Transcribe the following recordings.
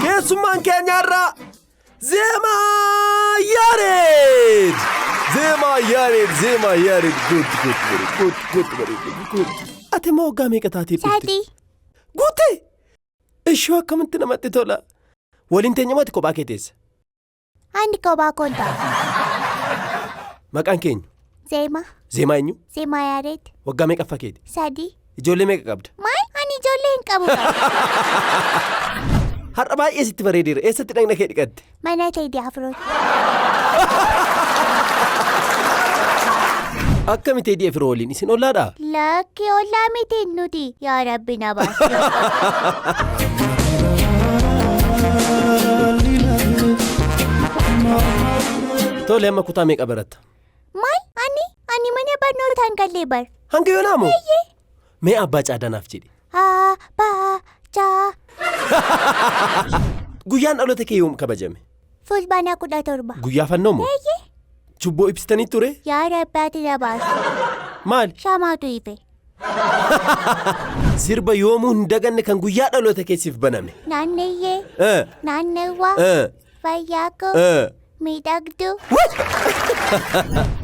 Keessummaan keenyarraa Zeemaa Yaareed! Zeemaa Yaareed, Zeemaa Yaareed, good, good, very good, good, very good, good. Ati immoo waggaa meeqa taatee dhufte? Sadii. Guute! Ishoo akkamitti namatti tola. Waliin teenya moo ati kophaa kee teessa? Ani kophaa koon ta'a. Maqaan keenya Zeema. Zeemaa eenyu? Zeemaa Yaareed. Waggaa meeqaffaa keeti? Sadii. Ijoollee meeqa qabda? Maal? Ani ijoollee hin qabu. Har'a baay'ee sitti bareedeera. Eessatti dhagna kee dhiqatte? Mana Teedii Afrooti. Akkami Teedii Afroo waliin isin ollaadhaa? Lakki ollaa miti nuti. Yaa Rabbi na baasi. Tole amma kutaa meeqa baratta? Maal? Ani ani mana barnootaa hin galle bar. Hanga yoonaa moo? Mee abbaa caadaa naaf jedhi. A ba ca. Guyyaan dhaloota kee yoom kabajame? Fulbaana 17. Guyyaa fannoo moo? Chubboo ibsitanii ture? Yaa Rabbi ati na baasi. Maali? Shamaatu ife. Sirba yoomuu hin daganne kan guyyaa dhaloota keessiif baname. Naanneyyee. Naannewwaa. Fayyaa koo. Miidhagduu.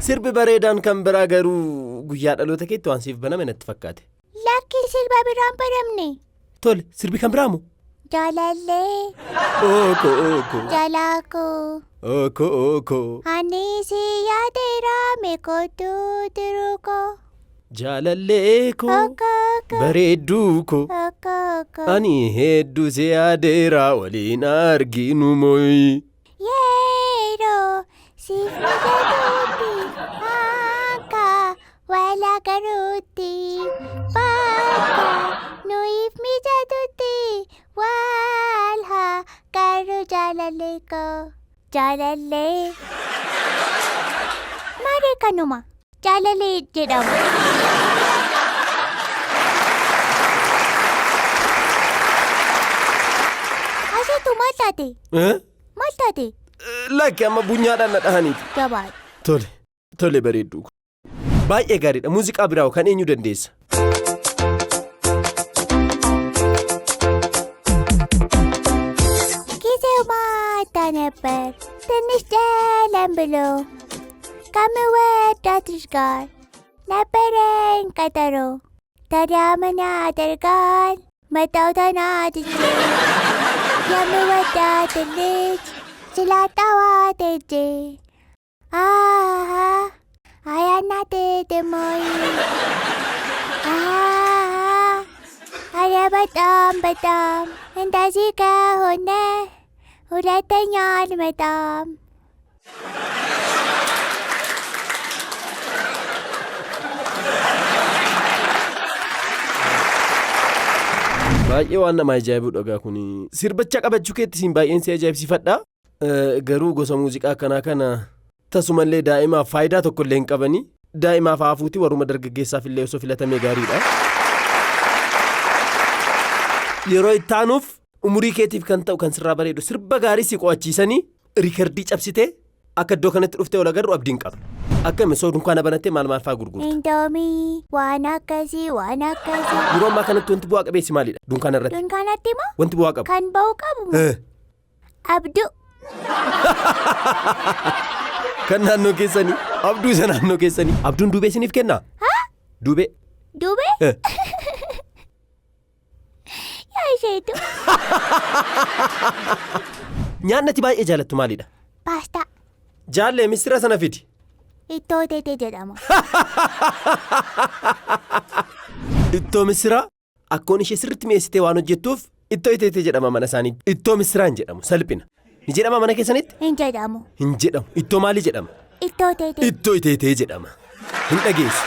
Sirbi bareedaan kan biraa garuu guyyaa dhaloota keetti waan siif baname natti fakkaate. Lakki sirba biraan banamne. Tole sirbi kan biraa moo? Jaalallee. Ooko ooko. Jalaa koo. Ooko ooko. Ani si yaadeera meekootu tiruu koo. Jaalallee koo. Ooko ooko. Bareedduu koo. Ooko ooko. Ani hedduu si yaadeera waliin arginu mooyi. Yeroo siif mijatutti akka wal agaruutti bakka nuyiif mijatutti wal haa garuu jaalallee koo jaalallee. Maaree kanuma jaalallee jedhama. Asheetu maal taate? Maal taate? Lakki amma bunyaadhaan na dhahaniiti. Gabaadha. Tole tole bareedduu koo. Baay'ee gaariidha. Muuziqaa biraa kan eenyu dandeessa? ጊዜው ማታ ነበር ትንሽ ጨለም ብሎ ከምወዳት ልጅ ጋር ነበረኝ ቀጠሮ። ታዲያ ምን ያደርጋል መጣው ተናድጄ የምወዳትን ልጅ ስላጣኋት ሄጄ አሃ አያናድድም ወይ? አሃ አረ በጣም በጣም እንደዚህ ከሆነ ሁለተኛ አልመጣም። Baay'ee waan nama ajaa'ibu dhagaa kuni. Sirbicha qabachuu keetti siin baay'een si ajaa'ibsiifadha. Garuu gosa muuziqaa akkanaa kana tasumallee daa'imaaf faayidaa tokko illee hin qabani. Daa'imaaf haafuuti warruma dargaggeessaaf illee osoo filatamee gaariidha. Yeroo itti aanuuf umurii keetiif kan ta'u kan sirraa bareedu sirba gaarii si qo'achiisanii riikardii cabsitee akka iddoo kanatti dhuftee ol agarru abdiin qaba. Akkami osoo dunkaana banattee maal maal fa'aa gurgurta? Indoomii waan akkasii waan akkasii. Yeroo ammaa kanatti wanti bu'aa qabeessi maalidha? Dunkaana irratti Dunkaanatti moo wanti bu'aa qabu. kan ba'u qabu moo? Abduu. Kan naannoo keessanii abduu isa naannoo keessanii abduun duubee isiniif kennaa? Duubee. Duubee? Yaa isheetu. Nyaanni ati baay'ee jaalattu maalidha? Paastaa. Jaallee mistira sana fidi. Ittoo teetee jedhama. Ittoo missiraa akkoon ishee sirriitti mi'eessitee waan hojjettuuf ittoo iteetee jedhama mana isaaniitti. Ittoo missiraa hin jedhamu salphina. Ni jedhama mana keessanitti? Hin jedhamu. Hin jedhamu. Ittoo maalii jedhama? Ittoo teetee. Ittoo iteetee jedhama. Hin dhageessu.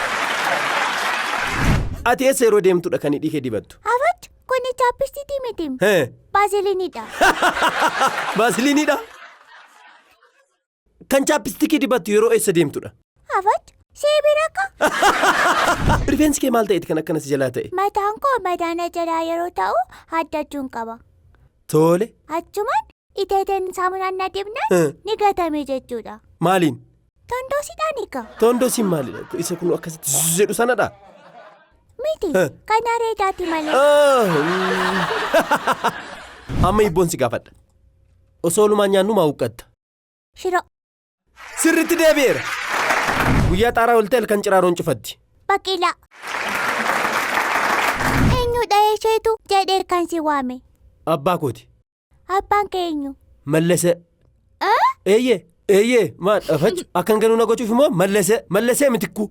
Ati eessa yeroo deemtudha kan hidhii kee dibattu? Afat kuni chaappistiitii miti. Baaziliiniidha. Baaziliiniidha? Kan chaappistikii dibattu yeroo eessa deemtudha? Afat siibira ka. Rifeensi kee maal ta'eeti kan akkana si jalaa ta'e? Mataan koo madaana jalaa yeroo ta'u haddachuun qaba. Tole. Achumaan iteeteen saamunaan na dibnaan ni gatame jechuudha. Maaliin? Tondoosiidhaan egaa. Tondoosiin maalidha? Isa kun akkasitti zzz jedhu sanadha? Miti. Kan areedaati malee. Amma hibboon si gaafadha. Osoo olumaan nyaannu maa huqqatta? Shiroo. Sirriitti deebi'eera. Guyyaa xaaraa ol ta'e halkan ciraaroon cufatti. Baqilaa. Eenyudha isheetu jedhee kan si waame? Abbaa kooti. Abbaan kee eenyu? Mallasee. Eeyyee eeyyee maal afachu akkan ganuu na gochuuf immoo Mallasee Mallasee Mitikkuu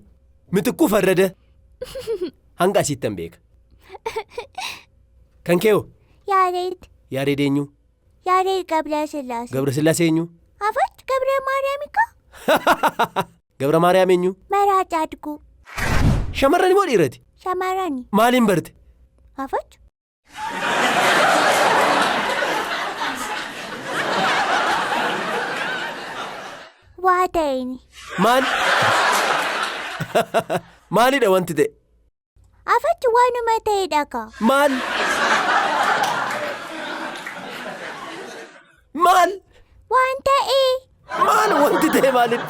Mitikkuu Farrada. Hanga asiittan beeka. Kan kee hoo? Yaareed. Yaareed eenyu? Yaareed Gabrasillaasee. Gabrasillaasee eenyu? Afach Gabra Maariyaam ikka? Gabra Maariyaam eenyu? Maraa Caadguu. Shamarrani moo dhiirati? Shamarrani. Maaliin barte? Afach. Waa ta'eeni. Maal? Maalidha wanti ta'e? Afach waanuma ta'edha kaa. Maal? Maal? Waan ta'ee. Maal wanti ta'e maalidha?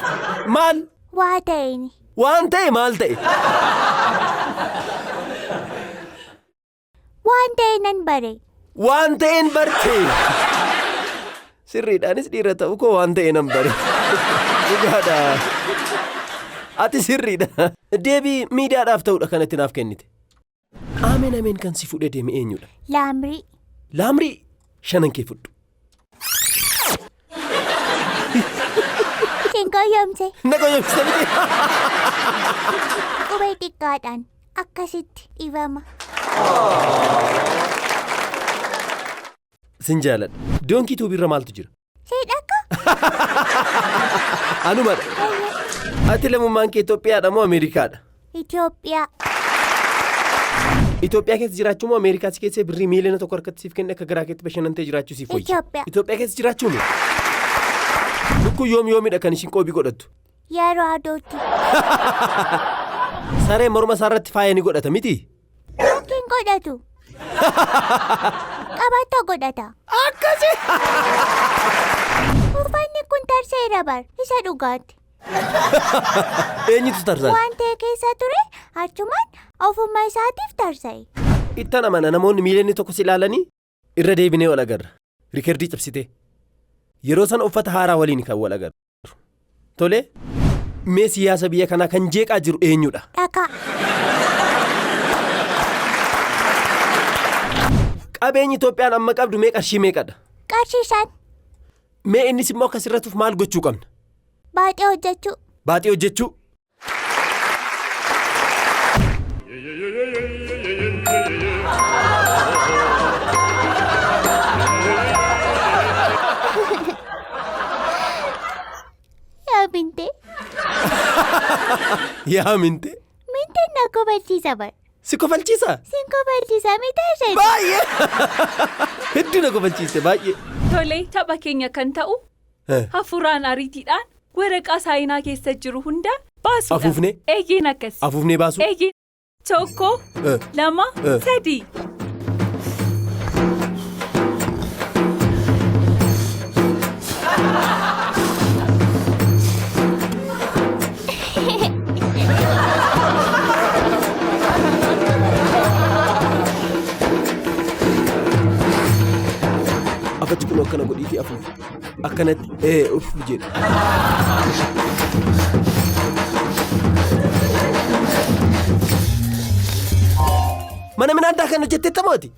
Maal? Waa ta'eeni. Waan ta'e maal ta'e? Waan ta'e nan bare. Waan ta'een barte. Sirriidhaanis dhiira ta'u koo waan ta'e nan bare. Dhugaadha. Ati sirriidha. Deebii miidiyaadhaaf ta'udha kanatti naaf kennite. Ameen ameen kan si fuudhee deeme eenyudha? Laamrii. Laamrii shanan kee fudhu. Sin goyyomse. Na goyyomsite miti. Qubee xiqqaadhaan akkasitti dhibama. Sin jaaladha. Doonkii tuubiirra maaltu jira? Seedhakka. Anumadha. Ati lammummaan kee Itoophiyaadha moo Ameerikaadha? Itoophiyaa. Itoophiyaa keessa jiraachuu moo Ameerikaa si keessa birrii miiliyoona 1 harkatti siif kenne akka garaa keetti bashannantee jiraachuu siif wayya? Itoophiyaa. Itoophiyaa keessa jiraachuu moo? Lukkuu yoom yoomidha kan ishiin qoobii godhattu? Yeroo aduutti. Saree morma isaarratti faaya ni godhata miti? Yookiin godhatu. Qabattoo godhata. Akkasi! Uffanni kun tarsa'eera bar isa dhugaatti. Eenyutu tarsaase? Waan ta'e keessa ture achumaan ofuma isaatiif tarsa'e. Ittan amana namoonni miiliyoonni 1 si ilaalanii irra deebinee wal agarra. Rikardii cabsitee. Yeroo sana uffata haaraa waliin kan wal agarru. Tole, mee siyaasa biyya kanaa kan jeeqaa jiru eenyudha? Dhakaa. Qabeenyi Itoophiyaan amma qabdu mee qarshii meeqadha? Qarshii 5. Mee innis immoo akkas irratuuf maal gochuu qabna? Baaxii hojjechuu. Baaxii hojjechuu. Yaa mintee. Yaa mintee. Minteen na kofalchiisa bar. Si kofalchiisa? Sin kofalchiisa miti ishee. Baay'ee. Hedduu na kofalchiiste baay'ee. Tole tapha keenya kan ta'u hafuuraan ariitiidhaan waraqaa saayinaa keessa jiru hunda baasuudha. Afuufnee? Eeyyeen akkas. Afuufnee baasuu? Eeyyeen. 1, 2, 3. Afachi kun akkana godhiitii afuufi. Akkanatti uff jedhe. Mana midhaan daakan hojjetteetta mooti?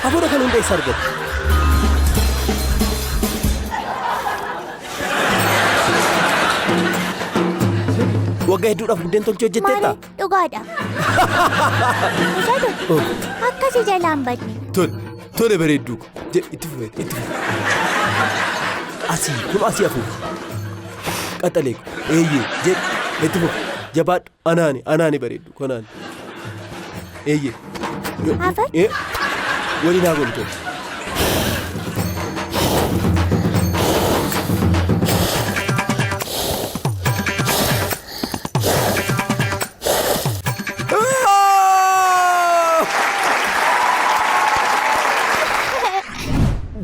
Hafuura kan hunda eessa argatte? Waggaa hedduudhaaf buddeen tolchee hojjetteetta? Maali dhugaadha. Ishatu akkasi jalaan badne. Tole, tole bareedduu ko. Jedhi itti fufe, itti fufe. Asii, kun asii afuufi. Qaxalee ko, eeyyee, jedhi itti fufe. Jabaadhu, anaani, anaani bareedduu ko, anaani. Eeyyee. Afur. Waliin haa goonu tole.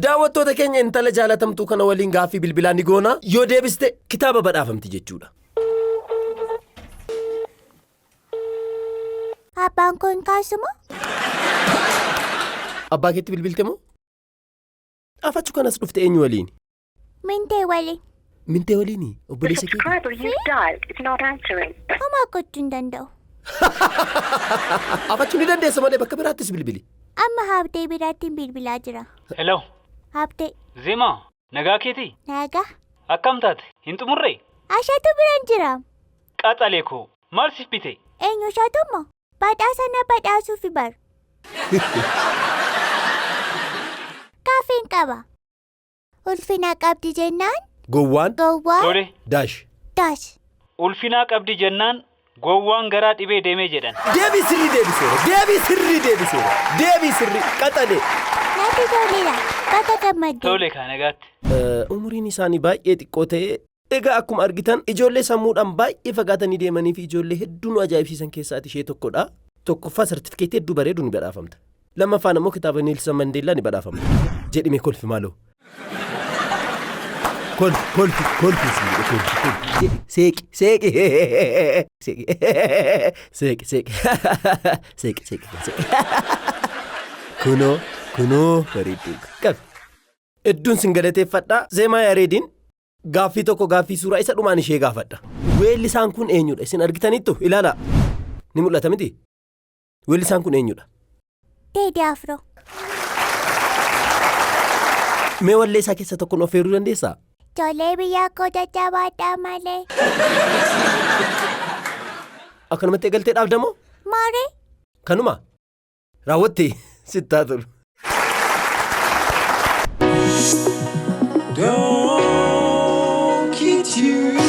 Daawwattoota keenya intala jaalatamtuu kana waliin gaaffii bilbilaa ni goona. Yoo deebiste kitaaba badhaafamti jechuudha. Abbaan koo hin kaasu moo? Abbaa keetti bilbilte moo? Afachuu kanas dhufte eenyu waliin? Mintee waliin. Mintee waliini? The Obboleessa keetii? subscriber you've dialed is not answering. Homaa gochuu hin danda'u. Afachuu ni dandeessa malee bakka biraattis bilbili. Amma Habtee biraattiin bilbilaa jira. Hello, Habtee. Zeemaa, nagaa keetii? Nagaa. Akkam taate? Hin xumurree? Ashatu biran jira. Qaxalee koo, maal siif bite? Eenyu ishatu immoo? Badhaasa na badhaasuufi bar. Gaaffii qaba. Ulfina qabdi jennaan Gowwaan gowwaa Tole, daash. daash. Ulfinaa qabdi jennaan gowwaan garaa dhibee deemee jedhan. Deebii sirrii deebiseera. Deebii sirrii deebiseera. Deebii sirrii qaxalee. Natti toleera. Bakka gammadde. Tole kaa, nagaatti. Umuriin isaanii baay'ee xiqqoo ta'e. Egaa akkuma argitan ijoollee sammuudhaan baay'ee fagaatanii deemanii fi ijoollee hedduu nu ajaa'ibsiisan keessaa ishee tokkodha. Tokkoffaa sartifikeetii hedduu bareedu ni badhaafamta. Lammaffaan immoo kitaaba Neelsan Mandeellaa ni badhaafamta. Jedhime kolfi maaloo. Kolfi, kolfi, kolfi siin jedhe, kolfi, kolfi. Jedhi, seeqi, seeqi, seeqi, seeqi, seeqi, seeqi, seeqi, seeqi. Kunoo, kunoo bareedduu qabi. Hedduun sin galateeffadhaa. Zeemaa Yareediin gaaffii tokko, gaaffii suuraa isa dhumaan ishee gaafadha. Weellisaan kun eenyudha? Isin argitaniittu, ilaalaa. Ni mul'ata miti? Weellisaan kun eenyudha? Teedii Afroo. Mee wallee isaa keessa tokko nu affeeruu dandeessaa? Ijoollee biyya koo jajjabaadhaa malee. Akkanumatti eegaltee dhaabdamoo? Maaree. Kanuma? Raawwatte, sittaa tolu. Donkey Tube.